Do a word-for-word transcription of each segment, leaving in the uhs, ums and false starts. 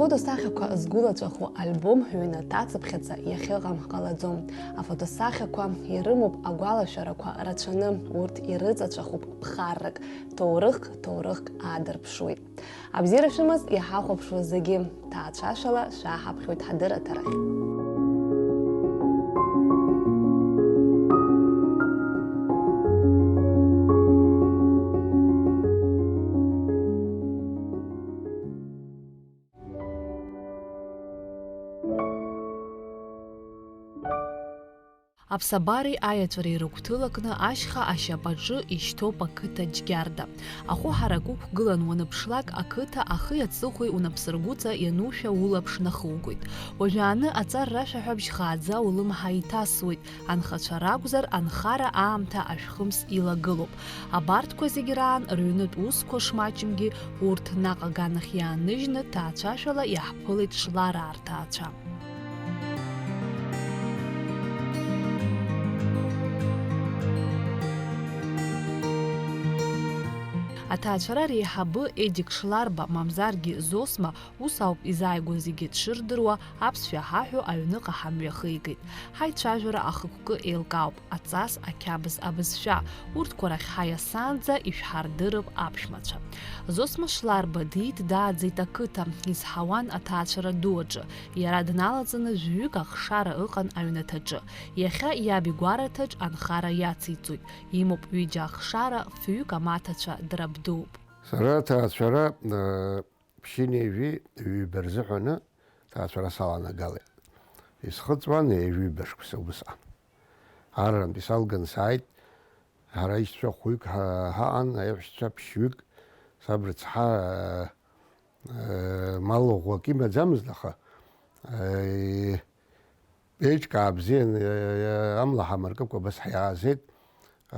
Афотосахьақәа згәылаҵәаху альбом ҩнаҭацыԥхьаӡа иахьыҟам ҟалаӡом. Афотосахьақәа ирымоуп агәалашәарақәа рацәаны, урҭ ирыҵаҵәахуп ԥхаррак, ҭоурыхк, ҭоурыхк аадырԥшуеит. Абзиара шәымаз иҳахәаԥшуа зегьы, ҭаацәашәала шәаҳаԥхьоит ҳадырраҭарахь. Аԥсабареи аиаҵәареи рыгәҭылакны ашьха ашьапаҿы ишьҭоуп ақыҭа Џьгьарда. Ахәы ҳарак уқәгылан уаныԥшлак, ақыҭа ахи аҵыхәеи унапсыргәыҵа ианушәа улаԥш нахугоит. Уажәааны аҵар рашәаҳәабжь хааӡа улымҳа иҭасуеит, анхацәа ракәзар, анхара аамҭа ашәхымс илагылоуп. Абарҭқәа зегь раан рыҩнытә усқәа шмаҷымгьы, урҭ наҟ аганахь иааныжьны, ҭаацәашәала иаҳԥылеит Шлараа рҭаацәа. Аҭаацәара реиҳабы Едик Шларба, мамзаргьы Зосма, ус ауп изааигәоу зегьы дшырдыруа, аԥсшәа ҳаҳәо аҩныҟа ҳамҩахигеит. Ҳаицәажәара ахықәкы еилкаауп. Аҵас, ақьабз, абызшәа, урҭқәа рахь ҳаиасаанӡа ишәҳардырып аԥшәмацәа. Зосма Шларба диит, дааӡеит ақыҭа, изҳауан аҭаацәара ду аҿы. Иара дналаҵаны жәҩык ахшара ыҟан аҩнаҭаҿы. Иахьа иаб игәараҭаҿ анхара иациҵоит. Имоуп ҩыџьа ахшара, фҩык амаҭацәа драбдууп. Сара аҭаацәара, э, ԥшьынҩажәи ҩба рзыҳәаны ҭаацәара саланагалеит. Исхыҵуан ҩажәи ҩба шықәса убысҟан. Аррантәи салган сааит, ҳара аишьцәа хәҩык ҳа-, ҳаҟан, аиҳәшьцәа ԥшьҩык, саб рыцҳа, э, э, мал ӷәӷәак имаӡамызт, аха, э, еиҿкаа бзиан, э, э, амла ҳамыркыкәа абас ҳиаазеит.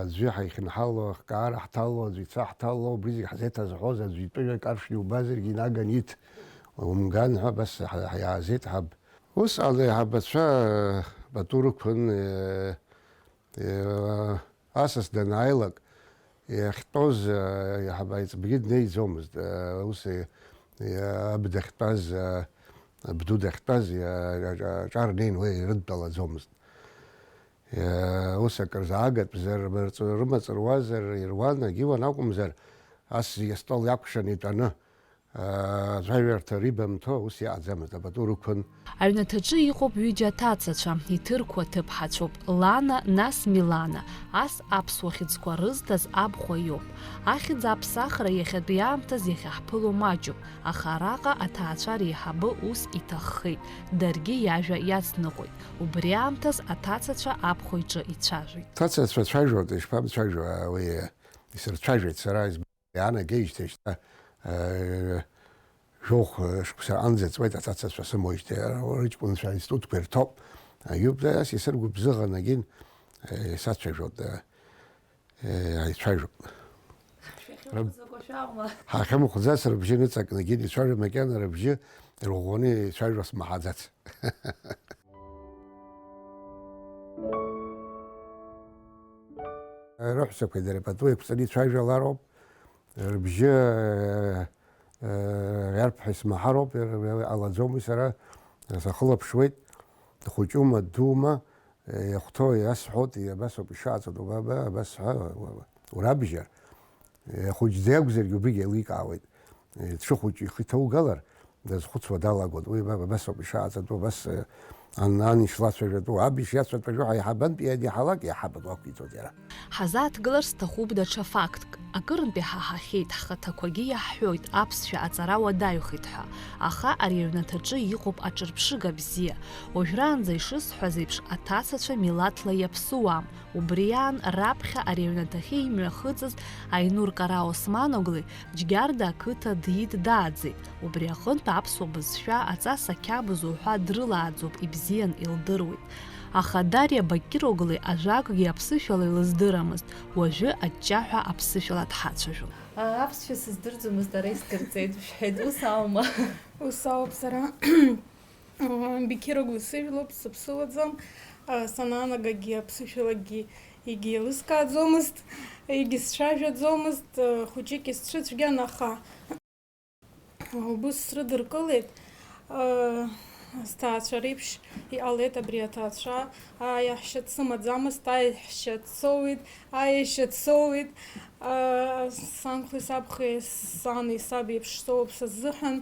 Аӡәы ҳаихьынҳало, ахкаара ҳҭало, аӡәы ицәа ҳҭало, убри зегь ҳзеиҭазҳәоз, аӡәы итәыҩа каршәны иубазаргьы инаган иҭ, умган ҳәа абас ҳа-, ҳиаазеит ҳаб. Усҟан аиҳабацәа, э, пату рықәын, э, э, асас данааилак, иахьтәоз, э, аиҳаб аиҵбгьы днеиӡомызт, э, ус, э, э, аб дахьтәаз, э, абду дахьтәаз, э, аҿар неин уи ирыдтәалаӡомызт. Иа-, ус акыр заагатәзар, рымаҵ-, рымаҵ руазар, ируан, агьиуан акәымзар, ас зегьы астол иакәшан итәаны, аа, аӡәаҩарҭа рибамҭо ус иҟаӡамызт, апату рықәын. Аҩнаҭаҿы иҟоуп ҩыџьа аҭацацәа, иҭырқәа ҭыԥҳацәоуп, Лана, нас Милана, ас аԥсуа хьыӡқәа рызҭаз абхәа иоуп. Ахьӡ аԥсахра иахьатәи аамҭаз иахьаҳԥыло маҷуп, аха араҟа аҭаацәа реиҳабы ус иҭаххеит, даргьы иажәа иацныҟәеит. Убри аамҭаз аҭацацәа абхәа иҿы ицәажәеит. Ҭацацәа цәажәоит, ишԥамцәажәо, уи исырцәажәеит сара, изб-, иаанагеижьҭеи шьҭа, э, жәохә, э, шықәса анӡа ҵуеит аҭацацәа сымоижьҭеи, ара рыҷкәынцәа аинститутқәа ирҭоуп. Аиуб, ас исыргәыбзыӷын, агьын, э, исацәажәоит, э, э, ҳаицәажәоит. Шәахьымхәӡакәа шәаҟәма? Ҳахьымхәӡац рыбжьы ныҵакны, агьын ицәажәо макьана рыбжьы ирӷәӷәаны ицәажәо смаҳаӡац. Рыҳәсақәеи дареи пату еиқәҵаны ицәажәалароуп. Рыбжьы, э, э, иарбҳәа исмаҳароуп, ир-, ир-, ҟалаӡом уи сара, сахылаԥшуеит, дхәыҷума, ддуума, э, иахәҭоу иасҳәоит, абас ауп ишааҵатәу, ба, ба, абас ҳәа, уа, уа, урабжьар. Э, хәыҷӡа иакәзаргьы убригь еиликаауеит. Э, дшыхәыҷу ихы иҭоугалар, дазхәыцуа далагоит. Уи ба, абас ауп ишааҵатәу, абас, э, Ан-, ан ишлацәажәатәу, аб ишиацәажәо ҳаиҳабантә иадиҳалак иаҳабатәу ақәиҵоит иара. Ҳазааҭгылар сҭахуп даҽа фактк. Акырынтә иҳаҳахьеит, ҳхаҭақәагьы иаҳҳәоит аԥсшәа аҵара уадаҩхеит ҳәа, аха ари аҩнаҭаҿы иҟоуп аҿырԥшыга бзиа. Уажәраанӡа ишысҳәаз еиԥш, аҭацацәа милаҭла иаԥсыуам. Убри аан раԥхьа ари аҩнаҭахьы имҩахыҵыз Айнур Караосманоглы Џьгьарда ақыҭа диит дааӡеит. Убри аҟынтә аԥсуа бызшәа, аҵас, ақьабз уҳәа дрылааӡоуп, ибзиан илдыруеит. Аха Дариа Бакьыроглы ажәакгьы аԥсышәала илыздырамызт, уажәы аҷҷаҳәа аԥсышәала дҳацәажәон. Аԥсшәа сыздырӡомызт, ара исдырҵеит, бҳәеит, ус аума? Ус ауп, сара Бекьыроглы сыжәлоуп, сыԥсыуаӡам. Санаанагагьы аԥсышәалагьы егьи еилыскааӡомызт, егьи сцәажәаӡомызт, хәыҷык исцәыцәгьан, аха убыс срыдыркылеит. Сҭаацәа реиԥш иҟалеит абри аҭаацәа, аиаҳәшьа дсымаӡамызт, аиаҳәшьа дсоуит, аиашьа дсоуит. Санхәеи сабхеи, сани саби еиԥш соуп са сзыҳәан.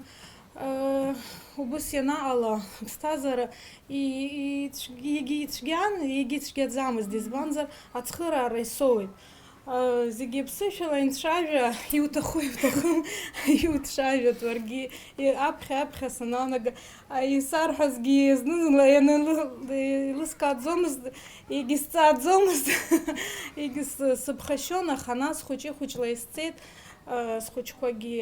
Убыс ианаҟала, аԥсҭазаара и-, ицәгь-, егьа ицәгьан, егьа ицәгьаӡамызт, избанзар, ацхыраара исоуит. Зегьы ԥсышәала инцәажәа, иуҭаху, иуҭахым, иуцәажәатә уаргьы, аԥхьа-аԥхьа санаанага, исарҳәазгьы зны-зынла еилыскааӡомызт, егьысҵааӡомызт, егьсыԥхашьон, аха нас хәыҷы-хәыҷла исҵеит, схәыҷқәагьы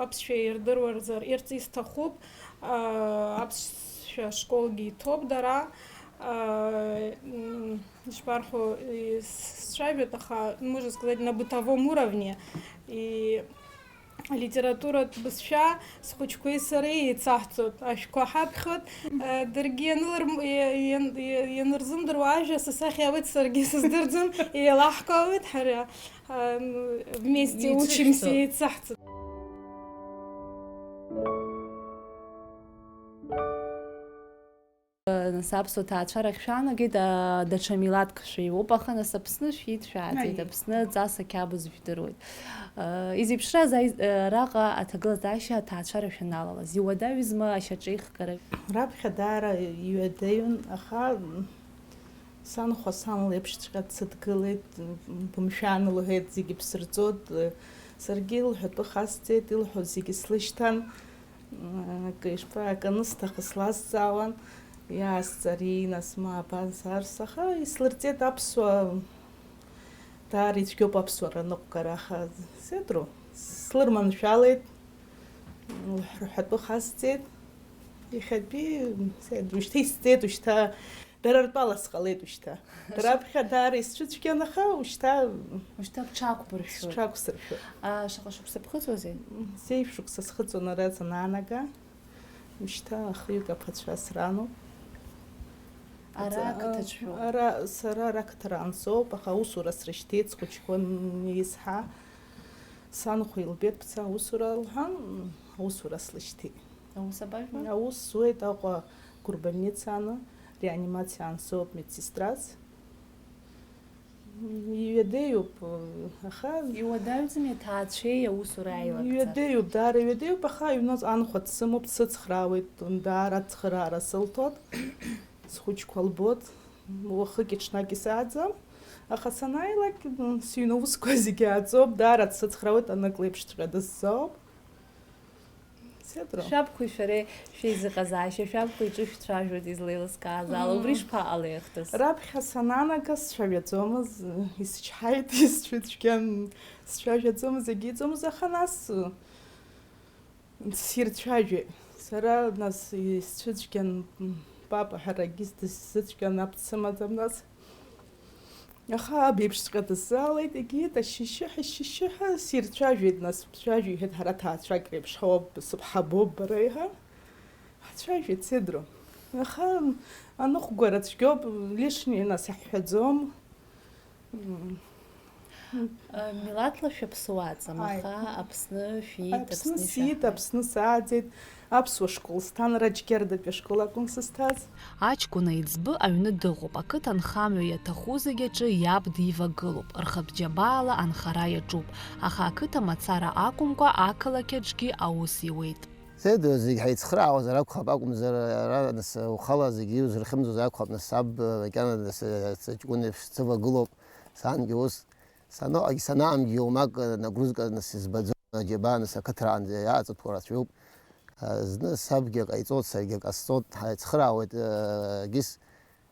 аԥсшәа ирдыруазар, ирц исҭахуп, аԥсшәа школгьы иҭоуп дара. Ишԥарҳәо, сцәажәоит, аха, можно сказать, на бытовом уровне. И алитературатә бызшәа схәыҷқәеи сареи еицаҳҵоит, ашәқәа ҳаԥхьоит. Даргьы ианырзымдыруа ажәа са сахь иауеит, саргьы сыздырӡом, еилаҳкаауеит ҳара, вместе учимся, еицаҳҵоит. Нас аԥсуа ҭаацәарахь шәаанагеит, даҽа милаҭк шәиуп, аха нас Аԥсны шәиит, шәааӡеит, Аԥсны аҵас ақьабз жәдыруеит. Изеиԥшраз араҟа аҭагылазаашьа аҭаацәара шәаналалаз, иуадаҩызма ашьаҿеихгара? Раԥхьа даара иҩадаҩын, аха санхәа сан леиԥшҵәҟьа дсыдгылеит, бымшәан лҳәеит, зегьы ԥсырҵоит, саргьы илҳәатәы хасҵеит, илҳәо зегьы слышьҭан. Акы ишԥа-, акы анысҭахыз слазҵаауан, иаасҵари, нас, ма, абан, сарс, аха ислырҵеит аԥсуа, даара ицәгьоуп аԥсуара аныҟәгара, аха сеидру, слырманшәалеит, рҳәатәы хасҵеит, иахьатәи, сеидру, шьҭа исҵеит, ушьҭа дара ртәала сҟалеит ушьҭа. Раԥхьа даара исцәыцәгьан, аха ушьҭа Ушьҭа бҽақәбыршәоит. Сҽақәсыршәоит. А, шаҟа шықәса бхыҵуазеи? Зеижә шықәса схыҵуан ара санаанага. Ушьҭа ахҩык аԥацәа срануп. Ара Аҵа-, ақыҭаҿ шәоуп? Ара, сара ара ақыҭараан соуп, аха аусура срышьҭеит, схәыҷқәа анеизҳа. Санхәа илбеит, бца аусура лҳәан, аусура слышьҭеит. Аус абажәуа? Аус зуеит Аҟәа гурбольницааны, реанимациаан соуп медсестрас. Иҩадаҩуп, аха Иуадаҩӡами аҭаацәеи аусура аилакҵара? Иҩадаҩуп, даара иҩадаҩуп, аха аҩны анхәа дсымоуп, дсыцхраауеит, даара ацхыраара сылҭоит, схәыҷқәа лбоит, уахыки ҽнаки сааӡам, аха санааилак, сыҩны аусқәа зегьы ааӡоуп, даара дсыцхраауеит, анык леиԥшҵәҟьа дысзаауп. Сеидру. Шәабқәеи шәареи шәеизыҟазаашьа, шәабқәеи ҿышәцәажәоит излеилыскааз ала, убри шԥаҟалеи ахҭыс? Раԥхьа санаанага сцәажәаӡомызт, исчҳаит, исцәыцәгьан, сцәажәаӡомызт, егьиӡомызт, аха нас сирцәажәеит. Сара нас исцәыцәгьан, папа ҳәарагьы дысзыцәгьан, аб дсымаӡам нас. Аха аб иеиԥшҵәҟьа дысзаалеит, егьит, ашьшьыҳәа, ашьшьыҳәа, сирцәажәеит, нас, бцәажәо, иҳәеит, ҳара ҭаацәак реиԥш ҳауп, сыԥҳа боуп бара, иҳәа. Ҳцәажәеит, сеидру. Аха аныҟәгара цәгьоуп, лишнее, нас, иаҳҳәаӡом. М. Э, милаҭла шәаԥсуаӡам, Ааи. Аха Аԥсны шәиит, Аԥсны Аԥсны сиит, шәаҳа. Аԥсны сааӡеит. Аԥсуа школ сҭан, Раџьгьардатәи ашкол акәын сызҭаз. Аҷкәын аиҵбы аҩны дыҟоуп, ақыҭа анхамҩа иаҭаху зегь аҿы иаб дивагылоуп, рхатә џьабаала анхара иаҿуп, аха ақыҭа мацара акәымкәа, ақалақь аҿгьы аус иуеит. Сеидру, зегь ҳаицхраауазар акәхап, акәымзар, ара, нас, ухала зегьы иузырхьымӡоз акәхап, нас, саб, макьана, нас, сыҷкәын еиԥш дсывагылоуп, сангьы ус, саныҟагь санаамгьы, уамак, нагрузка, нас, избаӡом, аџьабаа, нас, ақыҭраанӡа иааҵатәоу рацәаҩуп. Зны сабгьы ҟаиҵоит, саргьы ҟасҵоит, ҳаицхраауеит, егьыс,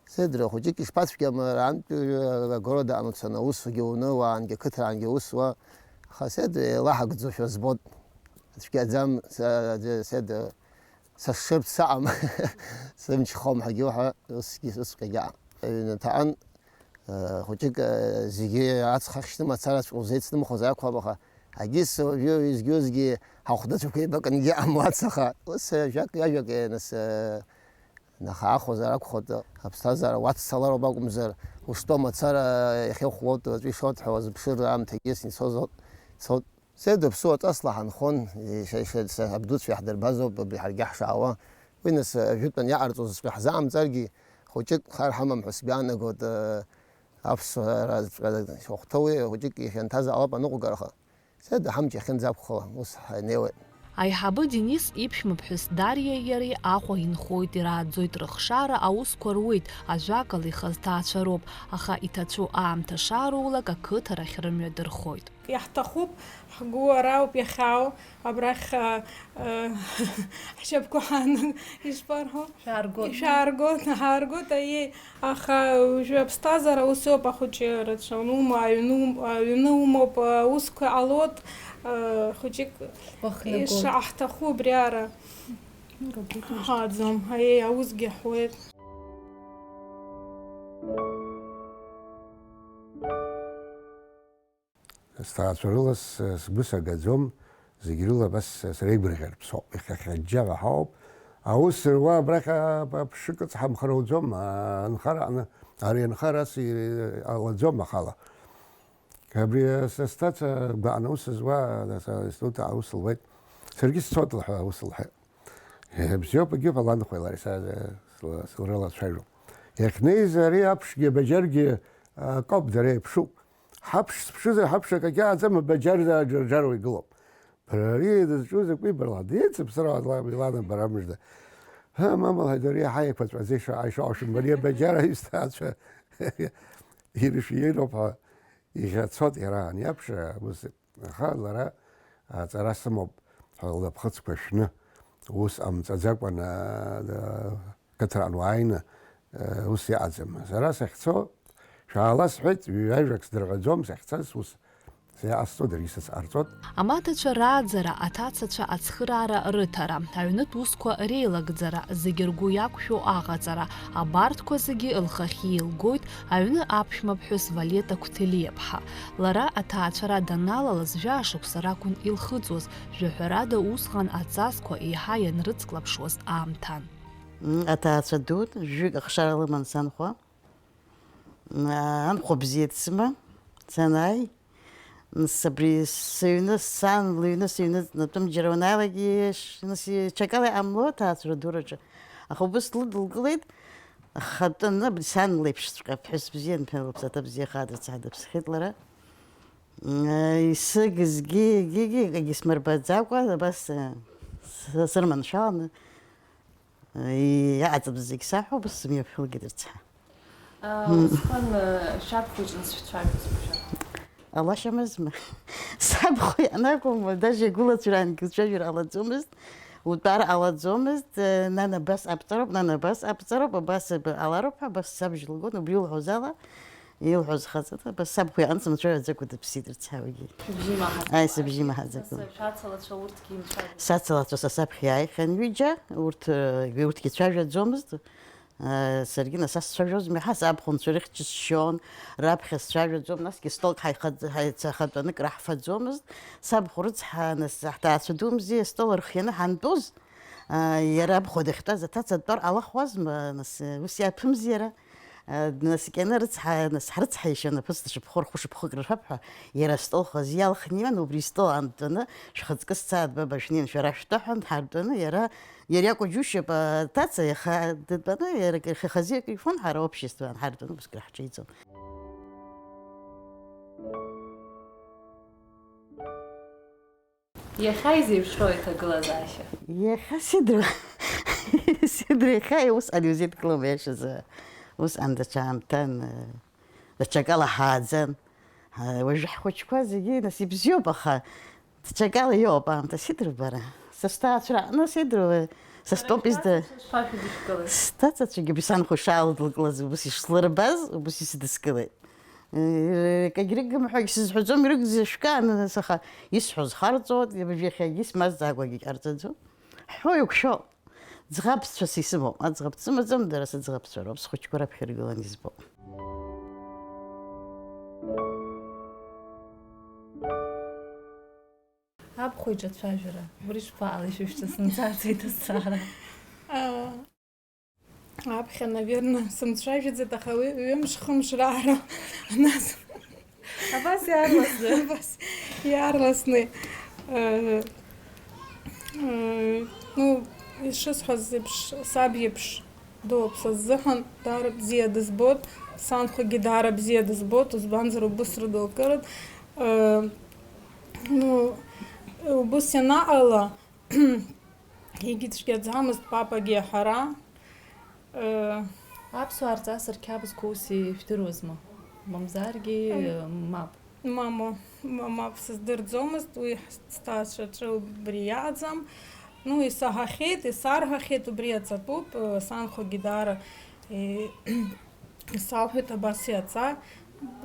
Сеидра, хәыҷык ишԥацәгьам, арантәи агорода амцаны аус угьы уны, уаангьы, қыҭраангьы аус уа, аха Сеидра еилаҳагӡошәа збоит. Цәгьаӡам, са, Сеидра, сышшырц саҟам, сымч хом ҳәагьы уҳәа, усгьы, усҟьагьы аҟам. Аҩнаҭаҟан, э, хәыҷык, э, зегьы ацхахьшьны мацараҵәҟьа узеицнымхозар акәхап, аха егьыс уажәы изгьы-уигьы ҳахәдацәақәа еибакынгьы иҟамлац, аха ус, э, жәак-ҩажәак, э, нас, э, Аха аахәозар акәхоит, аԥсҭазаара уаццалароуп акәымзар, уштәоу мацара иахьа ухәлоит, уаҵәы ишоит ҳәа уазыԥшыр аамҭагьы ицоит, ицоит. Сеидра, аԥсуа ҵасла ҳанхон, иша-, иша-, са-, абдуцәа иаҳдырбазоуп, абри ҳаргьы ҳшаауа. Уи нас ажәытәан иаҟарҵозҵәҟьа ҳзаамҵаргьы, хәыҷык хар ҳамам ҳәа сгәы иаанагоит, э, аԥсуараҵәҟьа шахәҭоу уи хәыҷык ихьанҭазаалап аныҟәгараха. Зда ҳамч иахьынӡақәхо ус ҳнеиуеит. Аиҳабы Денис иԥшәмаԥҳәыс Дариеи иареи Аҟәа инхоит, ирааӡоит рыхшара, аусқәа руеит, ажәакала ихазҭаацәа роуп, аха иҭацәу аамҭа шаароулак ақыҭарахь рымҩа дырхоит. Иаҳҭахуп, ҳгәы ара ауп иахьаау, абрахь, а, а, ҳшьапқәа ҳаанын, ишԥарҳәо? Шәааргоит. Шәааргоит, ҳааргоит, аиеи. Аха уажәы аԥсҭазаара ус иоуп, ахәыҷы рацәа анума, аҩны ум-, аҩны умоуп, аусқәа ҟалоит, а, хәыҷык Уахнагоит. Ишаҳҭаху убриаара. Ну, работаешь. Ҳааӡом, аиеи, аусгьы ҳуеит. Сҭаацәа рыла с-, сгәы сагаӡом, зегь рыла абас среигәырӷьартә соуп. Иахьа-, иахьа џьџьа ҳәа ҳауп. Аус руа абрахь а-, а-, аԥшыкыц ҳамхароуӡом, а-, анхара аҟны, ари анхара ас и-, ҟалаӡом ахала. Абри са сҭаца гәаҟны аус зуа, са институт аус луеит. Саргьы сцот лҳәа-, аус лҳәеит. Бзиоуп, егьи ҳәа ланхәеи лареи са, сла-, слрылацәажәо. Иахьнеиз ари аԥшгьы абаџьаргьы, а, акоуп, дара еиԥшуп. Ҳаԥш зԥшызар, ҳаԥш акагьы ааӡам, абаџьар ааџьарџьаруа игылоуп. Бара ари дызҿу закәи бара, ла дицыԥсыр ала, илана бара мыжда. Ҳа, мамала, дара иаҳа еиқәаҵәаӡа иша-, ишаҟәшам, ари абаџьар аҩсҭаацәа ирышәиироуп ҳәа иӷьацот иара аниаԥш, ус. Аха лара аҵара сымоуп ҳәа лнапхыцқәа шәны, ус ҟамҵаӡакәан, а, а, қыҭраҟны уааины, а, ус иҟаӡам. Сара сахьцо, шәаала сҳәеит, ҩажәак сдырҳәаӡом, сахьцаз ус сиаҟасҵо, даргьы сыцҟарҵоит. Амаҭацәа рааӡара, аҭацацәа ацхыраара рыҭара, аҩнытә усқәа реилагӡара, зегьы ргәы иақәшәо аҟаҵара, абарҭқәа зегьы лхахьы еилгоит аҩны аԥшәмаԥҳәыс Валета Қәҭелиаԥҳа. Лара аҭаацәара даналалаз жәашықәса ракәын илхыҵуаз, жәаҳәарада усҟан аҵасқәа еиҳа ианрыцклаԥшуаз аамҭан. М, аҭаацәа дун, жәҩык ахшара лыман санхәа. М, анхәа бзиа дсыман, санааи, нас абри сыҩны, сан лыҩны сыҩныҵ-, натәым џьара уанааилак, еш-, нас ҽакала иҟамло аҭаацәара дураҿы. Аха убыс лыдылкылеит, ахатәаны, абри сан леиԥшҵәҟьа ԥҳәыс бзиан, лыԥсаҭа бзиа хадырцаҳа дыԥсхьеит лара. Исыгыз гьы-, гьы-, гьы-, акгьы смырбаӡакәа, абас, э, с-, сырманшәаланы, э, иаҟаҵатәыз зегь саҳәо, абас сымҩаԥылгеит рыцҳа. Аа, усҟан, э, шәаб хәыҷны сшәцәажәоз уажәы. Ала шьамазма. Сабхәа ианакәым, даже игәылацәа рангьы уцәажәар ҟалаӡомызт, утәар ҟалаӡомызт, э, нана абас аԥҵароуп, нана абас аԥҵароуп, абас аб-, ҟалароуп ҳәа, абас сабжь лгон, убри илҳәоз ала, Илҳәоз хаҵа, ба сабхәа иҟан сымцәажәаӡакәа дыԥсит рцҳауагьы. Шәыбжьы имаҳаӡакәа. Ааи, сыбжьы имаҳаӡакәа. Нас шәацалацәа урҭгьы имцәажәо? Сацалацәа са саԥхьа иааихьан ҩыџьа, урҭ, э, урҭгьы цәажәаӡомызт. Э, саргьы нас сцәажәозма, иаҳа сабхәынцәа рыхьча сшьон, раԥхьа сцәажәаӡом, насгьы столк ҳаиха-, ҳаицахатәаны краҳфаӡомызт. Сабхәа рыцҳа, нас ҳҭаацәа думзи астол рхианы ҳантәоз, э, иара абхәа дахьтәаз аҭаца дтәар ҟалахуазма, нас, э, ус иаԥымзи иара? Днаскьаны рыцҳа, нас ҳрыцҳаишьон аԥҳәыс даҽа ԥхыхәа, рхәы шыԥхықәрашәап ҳәа, иара астол хазы иалхны иман, убри астол антәаны, шәхаҵкы сцааит, баба, шәнеин шәара шәтәа ҳәа дҳартәаны, иара, иара иакәу џьушьап, аҭаца иаха дтәаны, иара хазы акы ифон, ҳара обществоан ҳартәаны, убыск раҳҿеиҵон. Иахьа изеиԥшроу иҭагылазаашьа? Иахьа сидруа. Сидруа иахьа усҟан иузеидкылом, иашазы. Усҟан даҽа аамҭан, даҽакала ҳааӡан. Уажәы ҳхәыҷқәа зегьы, нас, ибзиоуп, аха даҽакала иоуп аамҭа, сидруа бара. Са сҭаацәараҟны сидруа, са стәоуп изда. Шәашәыдышәкылаз? Сҭацацәагьы убри санхәа шаалыдылкылаз убыс ишлырбаз, убыс исыдыскылеит. Э, кагь рыгым ҳәагь сызҳәаӡом, ирыгӡа шәкааны, нас, аха исҳәо зхарҵоит, иахьагьы смазҵаакәагьы ҟарҵаӡом. Ҳҳәо еиқәшәо, ӡӷабцәас исымоуп, аӡӷаб дсымаӡам, дара сыӡӷабцәа роуп, схәыҷқәа раԥхьа иргыланы избо. Абхәа иҿацәажәара, убри шԥаҟалеи шәышәҵа сымцацеит аҭҵаара? Аԥхьа, наверное, сымцәажәаӡеит, аха уи ҩымш-хымш раара нас. Абас иаарласны. Абас иаарласны. Э, э, ну, Ишысҳәаз еиԥш, саб иеиԥш дууп са сзыҳәан, даара бзиа дызбоит, санхәагьы даара бзиа дызбоит, избанзар, убыс рыдылкыран. Э, ну, убыс ианаҟала, егьи цәгьаӡамызт папагьы ҳара. Э, Аԥсуаа рҵас рқьабзқәа ус ижәдыруазма? Мамзаргьы, Ам. э, мап. Мамоу, ма-, мап сыздырӡомызт, уи ҳҭаацәаҿы убри иаӡам. Ну, исаҳахьеит, исарҳәахьеит, убри аҵатәуп, э, санхәагьы даара, э, исалҳәеит абас иаца.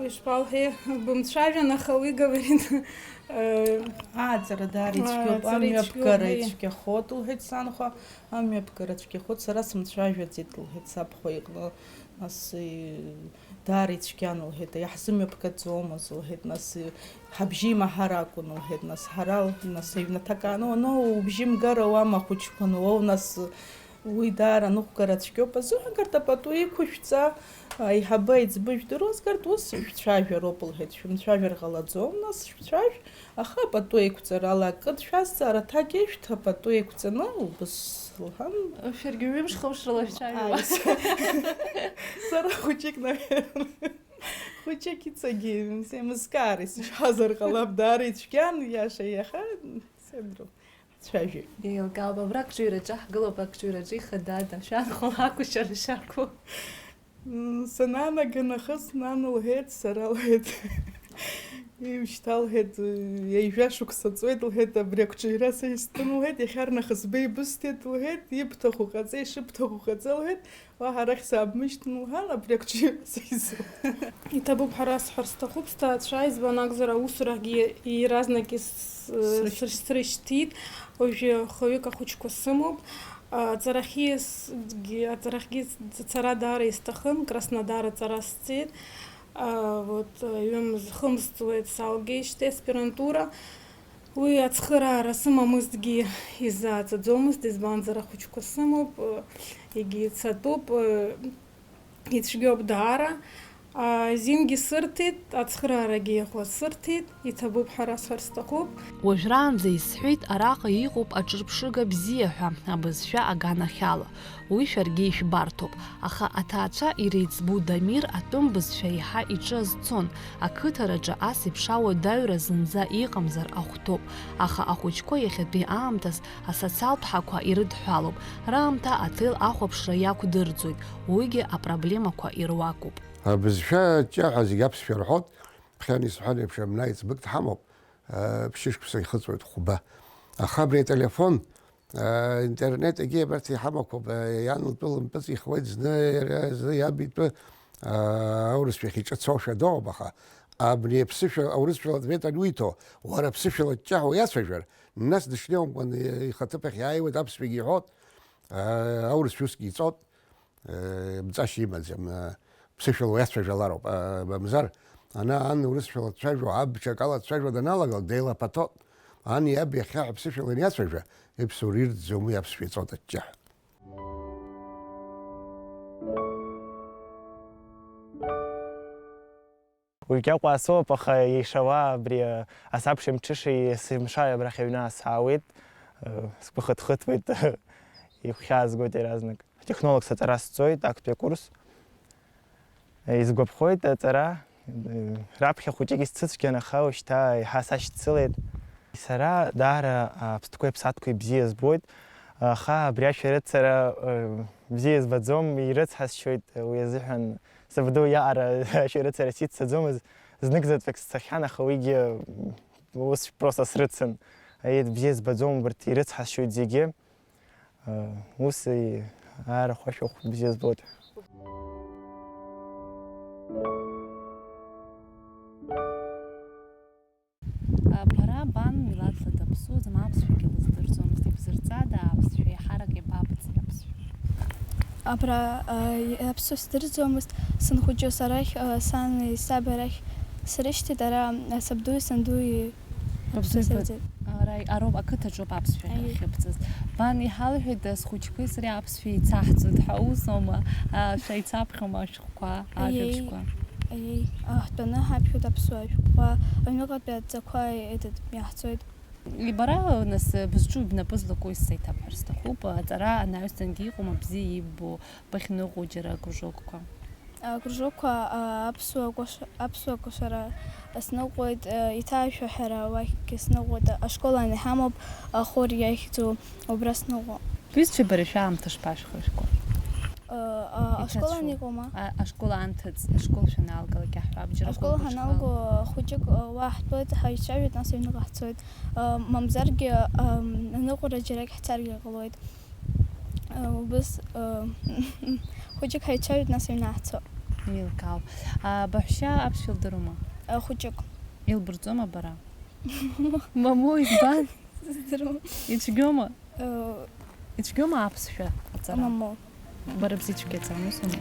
Ишԥалҳәеи, бымцәажәан, аха уи говорит, э, Ааҵара даара ицәгьоуп, ааҵара амҩаԥгара ицәгьоуп, ии. Ицәгьахоит, лҳәеит санхәа, амҩаԥгара цәгьахоит, сара сымцәажәаӡеит, лҳәеит сабхәа иҟны, нас, э, даара ицәгьан, лҳәеит, иаҳзымҩаԥгаӡомызт, лҳәеит, нас, э, ҳабжьы имаҳар акәын, лҳәеит, нас, ҳара, нас, аҩнаҭак аан, ну, убжьы мгар ауама ахәыҷқәа, ну, уоу, нас, Уи даара аныҟәгара цәгьоуп, азыҳәан, арҭ апату еиқәышәҵа, аиҳабы аиҵбы жәдыруазгартә, ус шәцәажәароуп, лҳәеит, шәымцәажәар ҟалаӡом, нас шәцәажә, аха апату еиқәҵарала акы дшәазҵаар, аҭак ишәҭ, апату еиқәҵаны, убыс, лҳәан. Шәаргьы ҩымш-хымш рыла шәцәажәоит. Ааи. Сара хәыҷык, наверное, хәыҷык иҵегьы, еимыскаар, исышҳазар ҟалап, даара ицәгьан, иаша иаха, сеидру. Цәажәоит. Еилкаауп, абра акҿыҩраҿы ҳгылоуп, акҿыҩраҿы ихадада, шәанхәа лакәу, шәара шәакәу? М, санаанага нахыс, нан лҳәеит, сара лҳәеит. Ишьҭа лҳәеит, ҩажәа шықәса ҵуеит, лҳәеит, абри акҿыҩра са истәын, лҳәеит, иахьарнахыс беибысҭеит, лҳәеит, ибҭаху ҟаҵа, ишыбҭаху ҟаҵа, лҳәеит. Уаҳа арахь саабмышьҭын, лҳәан, абри акҿы сеизо. Иҭабуп ҳәа расҳәар сҭахуп сҭаацәа, избан акәзар, аусурахьгьы иаразнак ис-, Срышьҭ-, срышь-, срышьҭит. Уажәы хҩык ахәыҷқәа сымоуп. Аҵарахьы с-, гьы-, аҵарахьгьы ацара даара исҭахын, Краснодар аҵара сцеит. А, вот, ҩымз-, хымз ҵуеит салгеижьҭеи аспирантура. Уи ацхыраара сымамызҭгьы, исзааӡаӡомызт, избанзар, ахәыҷқәа сымоуп, егьи цатәуп, ицәгьоуп даара. Азингьы сырҭеит, ацхыраарагьы иӷәӷәа сырҭеит, иҭабуп ҳәа расҳәар сҭахуп. Уажәраанӡа исҳәеит, араҟа иҟоуп аҿырԥшыга бзиа ҳәа, абызшәа аганахьала. Уи шәаргьы ишәбарҭоуп, аха аҭаацәа иреиҵбу Дамир атәым бызшәа еиҳа иҿы азцон, ақыҭараҿы ас еиԥш ауадаҩра зынӡа иҟамзар ахәҭоуп, аха ахәыҷқәа иахьатәи аамҭаз асоциалтә ҳақәа ирыдҳәалоуп, раамҭа аҭел ахәаԥшра иақәдырӡоит, уигьы апроблемақәа ируакуп. Абызшәа аҷҷаҳәа зегь аԥсшәа рҳәоит, ԥхьан исҳәан еиԥш, амна еиҵбык дҳамоуп, ԥшьышықәса ихыҵуеит хәба. Аха абри ателефон, Интернет егьи абарҭ иҳамақәоуп, иан лтәы лымпыҵихуеит, зны иара, зны иаб итәы, аурысшәахь иҿы цошәа доуп, аха абни аԥсышәа аурысшәала дветан уиҭо, уара аԥсышәала ҷҷаҳәа уиацәажәар, нас дышнеиуамкәан ихаҭыԥахь иааиуеит, аԥсшәагьы иҳәоит, аурысшәа усгьы иҵоит. Мҵашьа имаӡам, ԥсышәала уиацәажәалароуп, мамзар, ана ан урысшәала дцәажәо, аб ҽакала дцәажәо даналага, деилаԥаҭоит. Ани аби ахьхьаҳәа ԥсышәала аниацәажәа, иԥсуара ирӡӡом уи аԥсшәа иҵоит аҷҷаҳәа. Уи Кьаҟәа асоуп, аха ишауа абри, а, асабшеи мҽышеи есымша абрахь аҩны аасаауеит, а, сгәы хыҭхыҭуеит, игәхьаазгоит иаразнак. Атехнолог саҵара сҵоит, актәи акурс. Изгәаԥхоит аҵара, раԥхьа хәыҷык исцәыцәгьан, аха уажәшьҭа еиҳа сашьцылеит. Сара даара аԥстәқәеи аԥсаатәқәеи бзиа збоит, аха абри ашәарыцара, э, бзиа избаӡом, ирыцҳасшьоит, уи азыҳәан сабду иаҟара ашәарыцара сиццаӡомызт, зныкзаҵәык сцахьан, аха уигьы ус просто срыцын. Аиеи, бзиа збаӡом, убарҭ ирыцҳасшьоит зегьы. Э, ус и-, арахә ашәахә бзиа збоит. Бара бан милаҭла даԥсуаӡам, аԥсшәагьы лыздырӡомызт, ибзырҵада аԥсшәа, еиҳарак иабабҵеи аԥсшәа? Абра, а, аԥсшәа сдырӡомызт, сынхәыҷыз арахь, а, сани саби арахь срышьҭит, ара, а, сабдуи сандуи аԥсшәа сырӡит. Ара, ароуп, ақыҭаҿоуп аԥсшәа Аиеи. Ахьыбҵаз. Бан иҳалҳәеит, а, схәыҷқәеи сареи аԥсшәа еицаҳҵоит ҳәа, усоума? А, шәеицаԥхьома ашәҟәқәа, Аиеи. Ажәабжьқәа? Аиеи, ҳтәаны ҳаԥхьоит аԥсуа шәҟәқәа, аҩныҟатәи адҵақәа, этот, иаҳҵоит. Бара, нас, бызҿу бнапы злаку исзеиҭабҳәар сҭахуп. Аҵара анаҩсангьы иҟоума бзиа иббо бахьныҟәо џьара акружокқәа? Акружокқәа, а, аԥсуа кәаш-, аԥсуа кәашара сныҟәоит, а, иҭаашәаҳәара уахьгьы сныҟәоит, ашкол ан иҳамоуп, ахор иахьӡу, убра сныҟәо. Бҩызцәеи бареи шәаамҭа шԥашәхышәкуа? А, а, ашкол ан иҟоума? А, ашкол анҭыҵ, ашкол шәанаалгалак иаҳҳәап, џьара ашкол ҳаналго, хәыҷык, а, уа ҳтәоит, ҳаицәажәоит, нас аҩныҟа ҳцоит. А, мамзаргьы, а, аныҟәара џьарак ҳцаргьы ҟалоит. Убыс, хәыҷык ҳаицәажәеит, нас аҩны ҳцо. Еилкаауп. А, баҳәшьа аԥсшәа лдыруама? Хәыҷык. Илбырҵома бара? Мамоу, избан? Сыздыруам. Ицәгьоума? Ицәгьоума аԥсшәа аҵара? Мамоу. Бара бзы ицәгьаӡам, усума?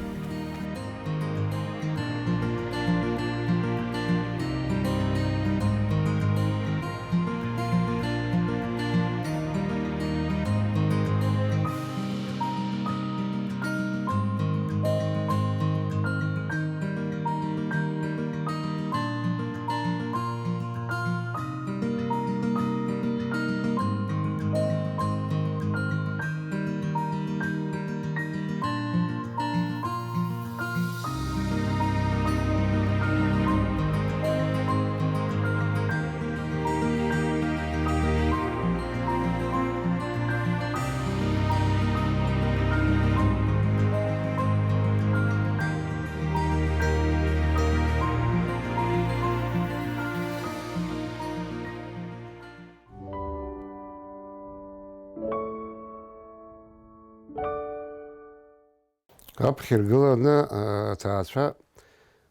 Аԥхьа иргыланы, а, аҭаацәа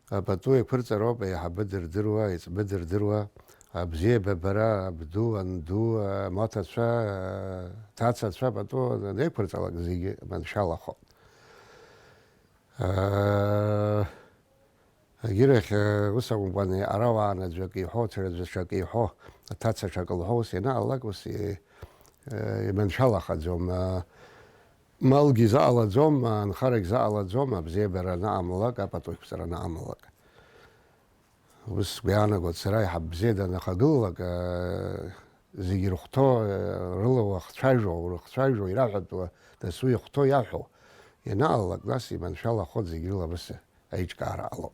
апату еиқәырҵароуп, еиҳабы дырдыруа, еиҵбы дырдыруа, абзиабара, абду, анду, амаҭацәа, аҭацацәа апату анеиқәырҵалак зегьы маншәалахоит. А, Агьырахь, э, ус акәымкәан, ара уаанаӡәак иҳәо, ҽаӡәаҿак иҳәо, аҭаца ҽак лҳәо, ус ианаалак, ус и-, э, иманшәалахаӡом. Э, малгьы заҟалаӡом, анхарагь заҟалаӡом, абзиабара анаҟамлак, апату еиқәҵара анаҟамлак. Ус сгәы иаанагоит, сара аиҳаб бзиа данахагылалак, э, зегьы ирыхәҭоу, э, рыла уахцәажәо, урыхцәажәо, ираҳәатәуа дасу ихәҭоу иаҳәо ианаалалак, нас иманшәалахоит зегь рыла, абас аиҿкаара ҟалоит.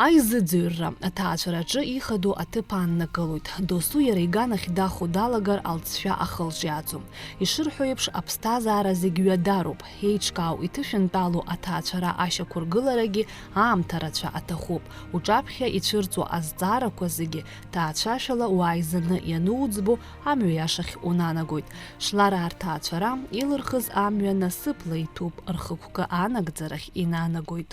Аизыӡырҩра аҭаацәараҿы ихадоу аҭыԥ ааннакылоит. Досу иара иганахь дахо далагар алҵшәа ахылҿиааӡом. Ишырҳәо еиԥш, аԥсҭазаара зегь ҩадароуп. Еиҿкаау, иҭышәынтәалоу аҭаацәара ашьақәыргыларагьы аамҭа рацәа аҭахуп. Уҿаԥхьа ицәырҵуа азҵаарақәа зегьы ҭаацәашәала уааизаны иануӡбо, амҩа иашахь унанагоит. Шлараа рҭаацәара илырхыз амҩа насыԥла иҭәуп, рхықәкы анагӡарахь инанагоит.